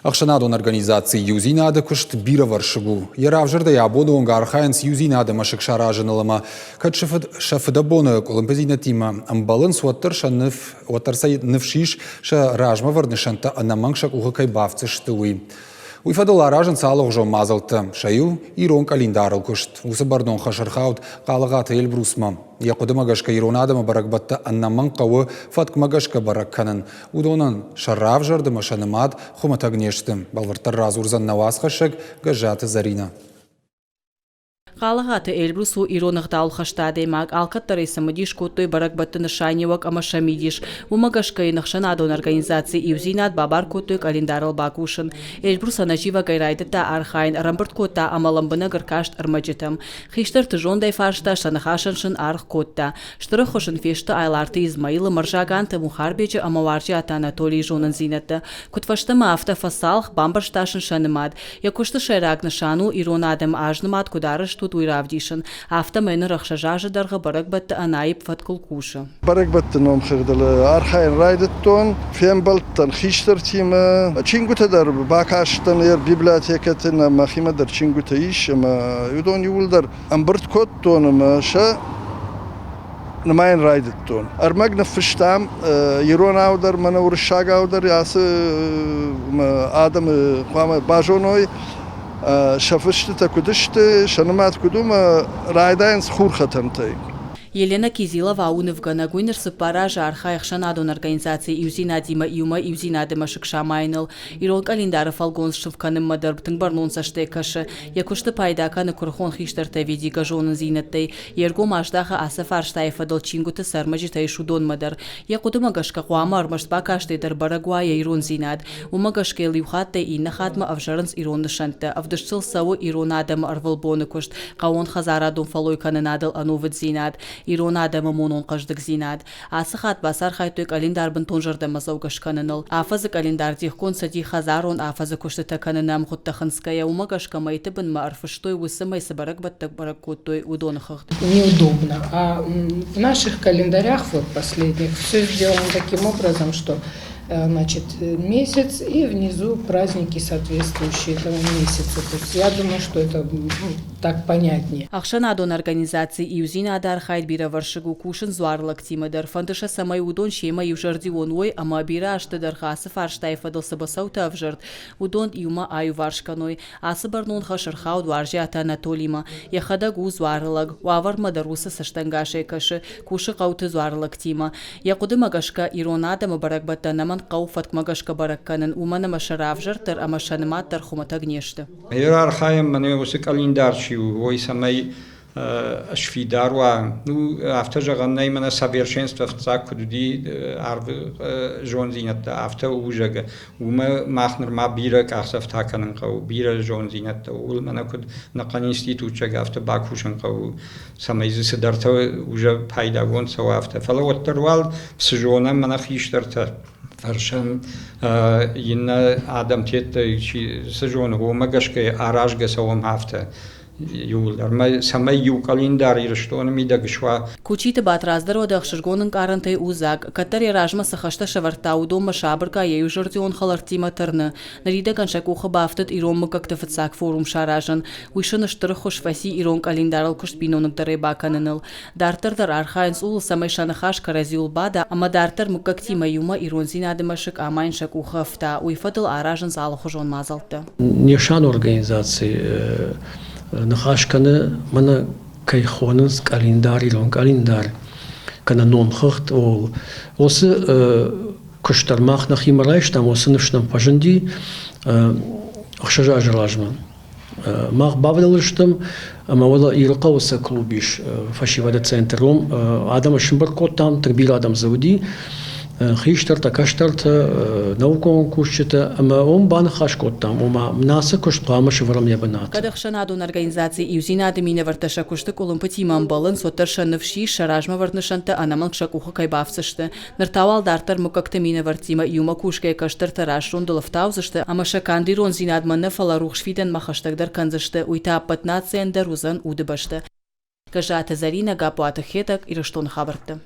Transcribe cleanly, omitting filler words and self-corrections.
Ӕхсӕнадон организаци Иудзинад-ы куыст бирӕвӕрсыг у. Йӕ равзӕрдӕй абоны онг архайынц Иудзинады мӕсыг саразыныл ӕмӕ кӕд сӕ фыдӕбоны къуылымпыдзинӕдтимӕ ӕмбӕлынц, уӕддӕр сӕ уӕддӕр сӕ ныфс ис, сӕ размӕвӕрд нысӕнттӕ ӕнӕмӕнг сӕ къухы кӕй бафтдзысты, уый. Уый фӕдыл аразынц алыгъуызон мадзӕлттӕ. Сӕ иу ирон къӕлиндарыл куыст. Уыцы бӕрнон хӕс ӕрхауд Хъалыгъаты Эльбрусмӕ. Йӕ хъуыдымӕ гӕсгӕ ирон адӕмы бӕрӕгбӕттӕ ӕнӕмӕнг хъӕуы фӕткмӕ гӕсгӕ бӕрӕг кӕнын. Уыдонӕн сӕ равзӕрд ӕмӕ сӕ нымад хуымӕтӕг не сты. Бӕлвырддӕр радзурдзӕн нӕ уацхӕссӕг Гӕззаты Зӕринӕ. Хъалыгъаты Эльбрус у ирон ӕгъдауылхӕст адӕймаг. Алкӕддӕр ӕй цымыдис кодтой бӕрӕгбӕтты нысаниуӕг ӕмӕ сӕ мидис. Уымӕ гӕсгӕ йын ӕхсӕнадон организаци Иудзинад бабар кодтой къӕлиндарыл бакусын. Эльбрус ӕнӕзивӕгӕй райдыдта архайын, ӕрӕмбырд кодта ӕмӕ лӕмбынӕг ӕркаст ӕрмӕджытӕм. Хистӕрты зондӕй фарста, сӕ ныхасӕн сын аргъ кодта. Стыр ӕххуыс ын фесты Айларты Измаилы, Мырзаганты Мухарбеджы ӕмӕ Уарзиаты Анатолийы зонындзинӕдтӕ. Куыдфӕстӕмӕ афтӕ фӕцалх, бамбӕрста сын сӕ нымад. Йӕ куысты сӕйраг нысан у, ирон адӕмы азнымад куыд арӕзт уыд, уый равдисын. Афтӕмӕй ныр 6 азы дӕргъы бӕрӕгбӕтты ӕнаипп фӕткыл кусы. Бӕрӕгбӕтты номхыгъдыл архайын райдыдтон, фембӕлдтӕн хистӕртимӕ, чингуытӕ дӕр бакастӕн библиотекӕты, мӕхимӕ дӕр чингуытӕ ис ӕмӕ уыдон иууылдӕр ӕмбырд кодтон ӕмӕ сӕ нымайын райдыдтон. Ӕрмӕг ныффыстам иронау дӕр, мӕнӕ уырыссагау дӕр ацы адӕмы хъуамӕ базоной, сӕ фыстытӕ куыд сты, сӕ нымад куыд у, ӕмӕ райдайынц хурхӕтӕнтӕй. Елена Кизилова у нывгӕнӕг. Уый ныр 4 азы архайы ӕхсӕнадон организаци Иудзинадимӕ иумӕ Иудзинады мӕсыг самайыныл. Ирон къӕлиндары фӕлгонц сныв кӕнынмӕ дӕр тынг бӕрнон цӕстӕй кӕсы. Йӕ куысты пайда кӕны куырыхон хистӕртӕ ӕвидигӕ зонындзинӕдтӕй. Йе ргом аздахы ацы фарстайы фӕдыл чингуыты цы ӕрмӕджытӕ ис, уыдонмӕ дӕр. Йӕ хъуыдымӕ гӕсгӕ хъуамӕ ӕрмӕст бакастӕй дӕр бӕрӕг уа йӕ ирондзинад. Уымӕ гӕсгӕ йыл иу хаттӕй иннӕ хатмӕ ӕвзӕрынц ирон нысӕнттӕ, ӕвдыст сыл цӕуы ирон адӕмы ӕрвылбоны куыст, хъӕууонхӕдзарадон фӕллойкӕнынадыл ӕнувыддзинад, ирон адӕмы монон хъӕздыгдзинад. Ацы хатт бацархайдтой къӕлиндар бынтон зӕрдӕмӕдзӕугӕ скӕныныл. Афӕдзы къӕлиндар дихгонд цыди хӕдзарон афӕдзы куыстытӕ кӕныны ӕмгъуыдтӕ хынцгӕйӕ, уымӕ гӕсгӕ мӕйты бынмӕ ӕрфыстой, уыцы мӕй цы бӕрӕгбӕттӕ бӕрӕг кодтой, уыдоны хыгъд. Неудобно. А в наших календарях вот последних все сделано таким образом, что значит, месяц и внизу праздники, соответствующие этому месяцу. То есть я думаю, что это, ну, так понятнее. Ӕхсӕнадон организаци Иудзинад архайд бирӕвӕрсыг у, кусынц дзуарлӕгтимӕ дӕр. Фӕнды сӕ, цӕмӕй уыдон семӕ иузӕрдион уой ӕмӕ бирӕ азты дӕргъы ацы фарстайы фӕдыл цы быцӕутӕ ӕвзӕрд, уыдон иумӕ аиуварс кӕной. Ацы бӕрнон хӕс ӕрхауд Уарзиаты Анатолимӕ. Йӕхӕдӕг у дзуарылӕг, уавӕрмӕ дӕр уыцы цӕстӕнгасӕй кӕсы, кусы хъӕуты дзуарылӕгтимӕ. Йӕ хъуыдымӕ гӕсгӕ, ирон адӕмы бӕрӕгбӕттӕ ӕнӕмӕнг хъӕуы фӕткмӕ гӕсгӕ бӕрӕг кӕнын, уымӕн ӕмӕ сӕ равзӕрд дӕр ӕмӕ сӕ нымад дӕр хуымӕтӕг не сты. Ӕр архайӕм мӕнӕ уыцы къӕлиндар чи у, уой цӕмӕй сфидар уа. Ну, афтӕ зӕгъӕн нӕй, мӕнӕ совершенство фыццаг куыд уыди арвы зондзинӕдтӕ, афтӕ у, зӕгъгӕ. Уымӕ мах нырма бирӕ къахдзӕфтӕ кӕнын хъӕуы, бирӕ зондзинӕдтӕ. Ууыл мӕнӕ куыд ӕнӕхъӕн институт, зӕгъгӕ, афтӕ бакусын хъӕуы, цӕмӕй дзы цыдӕртӕ уже пайдагонд цӕуа, афтӕ. Фӕлӕ уӕддӕр уал цы зонӕм, мӕнӕ хистӕртӕ фӕрсӕм, иннӕ адӕмтӕ чи цы зоны, уымӕ гӕсгӕ аразгӕ цӕуӕм афтӕ иууылдӕр. Цӕмӕй иу къӕлиндар Ирыстоны мидӕг суа. Кучиты Батрадз дӕр уӕд ӕхсызгон ӕнкъарӕнтӕй у дзаг. Кӕддӕр йӕ размӕ цы хӕстӕ сӕвӕрдта, уыдонмӕ сабыргай йӕ иузӕрдион хӕлӕрттимӕ тырны. Ныридӕгӕн сӕ къухы бафтыд ирон мыггӕгты фыццаг форум саразын. Уый сын стыр ӕххуыс фӕци ирон къӕлиндарыл куыст биноныгдӕрӕй бакӕныныл. Дарддӕр дӕр архайынц ууыл, цӕмӕй сӕ ныхас кӕрӕдзиуыл бада ӕмӕ дарддӕр мыггӕгтимӕ иумӕ ирондзинады мӕсыг амайын сӕ къухы ӕфта. Уый фӕдыл аразынц алыхуызон мадзӕлттӕ. Не хсӕн организаци ныхас кӕны, мӕнӕ кӕй хонынц къӕлиндар, ирон къӕлиндар, кӕнӕ номхыгъд, ууыл. Уыцы куыст дӕр мах нӕхимӕ райстам, уыцы ныфс нӕм фӕзынди 6 азы размӕ. Мах бавдӕлыстӕм ӕмӕ уӕлӕ Ирыхъӕуы цы клуб ис, фӕсивӕды центр, уым адӕмы сымбырд кодтам, тынг бирӕ адӕм дзы уыди, хистӕртӕ, кӕстӕртӕ, наукон кусджытӕ ӕмӕ уым баныхас кодтам, ома нӕ куыст хъуамӕ сӕвӕрӕм йӕ бынат. Кӕд ӕхсӕнадон организаци Иудзинад-ы минӕвӕрттӕ сӕ куысты къуылымпытимӕ ӕмбӕлынц, уӕддӕр сӕ ныфс ис, сӕ размӕвӕрд нысӕнттӕ ӕнӕмӕнг сӕ къухы кӕй бафтдзысты. Ныр та уал дарддӕр мыггӕгты минӕвӕрттимӕ иумӕ кусгӕйӕ кӕстӕртӕ рӕстзондыл ӕфтаудзысты ӕмӕ сӕ канд ирондзинадмӕ нӕ, фӕлӕ рухс фидӕнмӕ хӕстӕгдӕр кӕндзысты, уый та ӕппӕт нацийӕн дӕр уыдзӕн удыбӕстӕ. Гӕззаты Зӕринӕ, Гаппуаты Хетӕг, Ирыстоны хабӕртты.